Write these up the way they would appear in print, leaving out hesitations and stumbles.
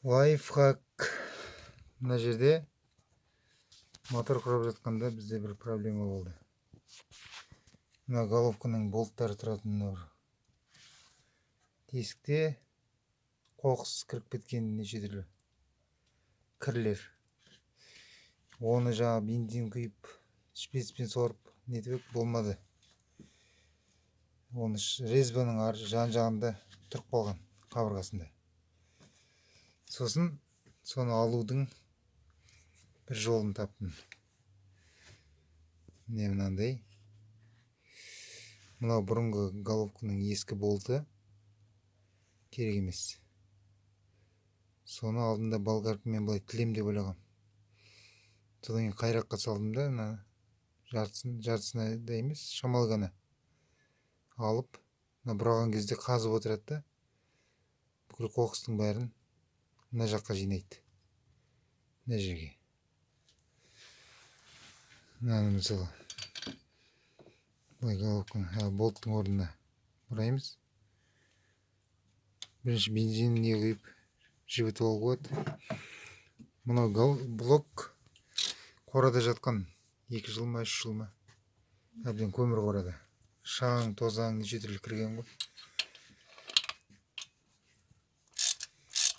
Лайфхак. Мына жерде мотор құрап жатқанда бізде бір проблема болды. Мына головканың болттары тұратын мына бір тесікте қоқыс кіріп кеткен неше түрлі кірлер. Оны жаңа бензин құйып, шприцпен сорып нетіп едік, болмады. Оны резьбаның ар жан жағында тұрып қалған қабырғасында. Сосын соны алудың бір жолын таптым. Міне мынандай. Мынау бұрынғы головканың ескі болты, керек емес. Соны алдында болгаркамен былай тілем деп ойлағам. Содан кейін қайраққа салдым да, мына жартысын, жартысына да емес, шамалы ғана алып, мына бұраған кезде қазып отырады да, бүкіл қоқыстың бәрін мына жаққа жинайды. Мына жерге. Мынаны мысалы былай головканы, болттың орнына бұраймыз. Бірінші бензиніне құйып жібітіп алуға болады. Мынау блок қорада жатқан 2 жыл ма, 3 жыл ма, әбден көмір қорада. Шаң, тозаң неше түрлі кірген ғой.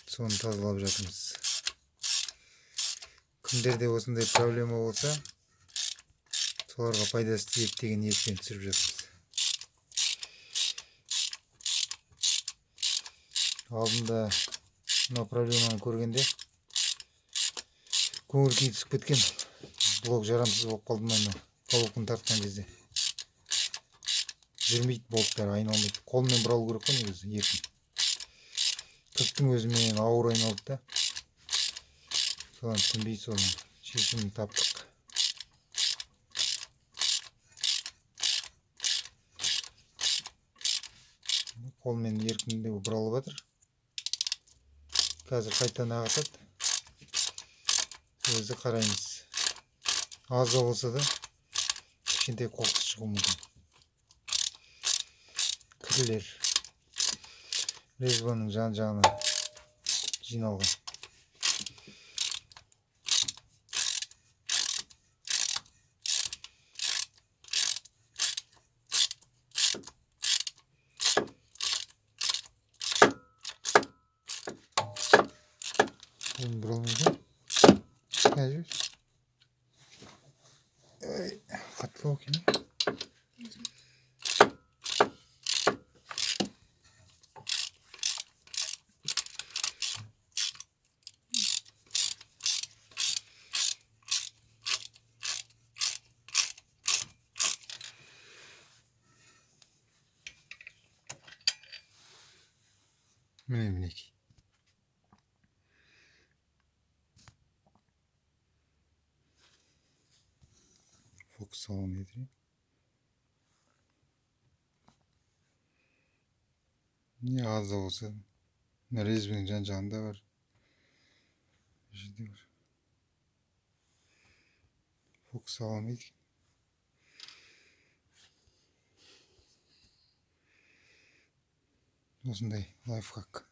Соны тазалап жатырмыз. Кімдерде осындай проблема болса, соларға пайдасы тиеді деген ниетпен түсіріп жатырмыз. Алдында мына проблеманы көргенде көңіл күй түсіп кеткен. Блок жарамсыз болып қалды ма, мынау головканы тартқан кезде жүрмейді, болттар айналмайды. Қолмен бұралу керек қой негізі, еркін. Кілттің өзімен ауыр айналды да. Содан түсінбей соның шешімін таптық. Қолмен еркіндеу бұралып жатыр. Қазір қайтадан ағытады. Өзі қараймыз. Аз да болса да кішкентай қоқыс шығуы мүмкін. Кірлер резьбаның жан жағына жиналған. Бұны бұралмайды. Қазір. Ай, қаттылау екен. Міне, мінекей. Фокус салон етірейін. Не аз да болса, мына резьбаның жан жағында бар. Мына жерде бар. Фокус сала алмайды. Осындай лайфхак.